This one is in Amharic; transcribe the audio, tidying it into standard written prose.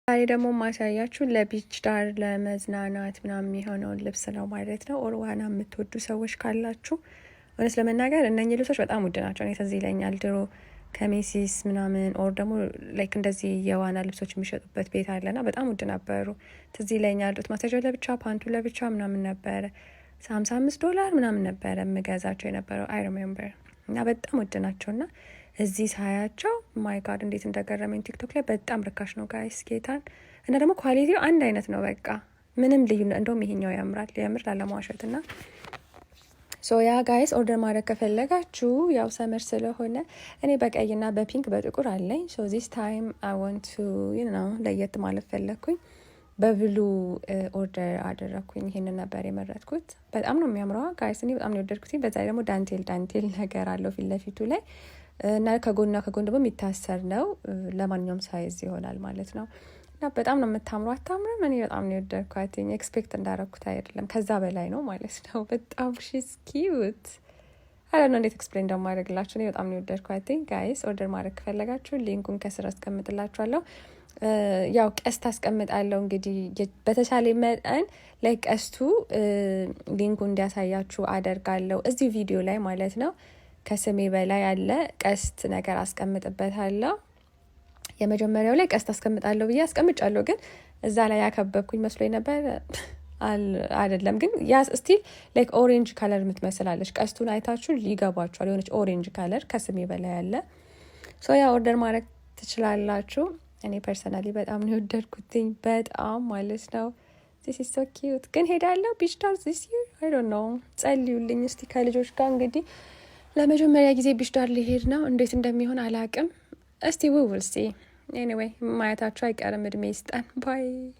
ዛሬ ደግሞ ማሳያችሁ ለ beach ዳር ለመዝናናት ምናምን የሚሆነውን ልብስ ነው ማለት ነው። Or ዋና የምትወዱ ሰዎች ካላችሁ፣ እውነት ለመናገር እነኚህ ልብሶች በጣም ውድ ናቸው። እኔ ትዝ ይለኛል ድሮ ከ Macy's ምናምን or ደግሞ like እንደዚህ የዋና ልብሶች የሚሸጡበት ቤት አለና በጣም ውድ ነበሩ። ትዝ ይለኛል ጡት ማስያዣው ለብቻ፣ ፓንቱ ለብቻ ምናምን ነበረ። 55 ዶላር ምናምን ነበረ የምገዛቸው የነበረው፣ I remember፣ እና በጣም ውድ ናቸው። እና እዚህ ሳያቸው my God፣ እንዴት እንደገረመኝ። TikTok ላይ በጣም ርካሽ ነው guys፣ ጌታን። እና ደግሞ quality ው አንድ አይነት ነው። በቃ ምንም ልዩነት፣ እንደውም ይሄኛው ያምራል የምር ላለመዋሸት። እና so yeah guys፣ order ማድረግ ከፈለጋችሁ ያው summer ስለሆነ እኔ በቀይና በ pink በጥቁር አለኝ። So this time I want to ለየት ማለት ፈለግኩኝ። በ blue order አደረግኩኝ። ይሄንን ነበር የመረጥኩት። በጣም ነው የሚያምረዋ guys፣ እኔ በጣም ነው የወደድኩት። በዛ ላይ ደግሞ ዳንቴል ዳንቴል ነገር አለው ፊት ለፊቱ ላይ እና ከጎንና ከጎን ደግሞ የሚታሰር ነው። ለማንኛውም size ይሆናል ማለት ነው። እና በጣም ነው የምታምረው። አታምርም? እኔ በጣም ነው የወደድኳት። Expect እንዳረግኩት አይደለም፣ ከዛ በላይ ነው ማለት ነው። በጣም she's cute። I don't know እንዴት explain እንደማደርግላችሁ። እኔ በጣም ነው የወደድኳት። Guys፣ order ማድረግ ከፈለጋችሁ link ኡን ከስር አስቀምጥላችኋለሁ። ያው ቀስት አስቀምጣለሁ፣ እንግዲህ በተቻለ መጠን ላይ ቀስቱ link ኡ እንዲያሳያችሁ አደርጋለሁ እዚሁ ቪዲዮ ላይ ማለት ነው። ከስሜ በላይ ያለ ቀስት ነገር አስቀምጥበታለሁ። የመጀመሪያው ላይ ቀስት አስቀምጣለሁ ብዬ አስቀምጫለሁ፣ ግን እዛ ላይ ያከበብኩኝ መስሎኝ ነበር። አይደለም፣ ግን ያ still like orange color የምትመስላለች። ቀስቱን አይታችሁ ሊገባችኋል። የሆነች orange color ከስሜ በላይ ያለ። So yeah፣ order ማድረግ ትችላላችሁ። እኔ personally በጣም ነው የወደድኩትኝ፣ በጣም ማለት ነው። This is so cute። ግን ሄዳለሁ beach ዳር this year? I don't know። ጸልዩልኝ እስቲ። ከልጆች ጋር እንግዲህ ለመጀመሪያ ጊዜ beach ዳር ሊሄድ ነው። እንዴት እንደሚሆን አላቅም። እስቲ we will see። Anyway፣ ማየታችሁ አይቀርም። እድሜ ይስጠን። Bye.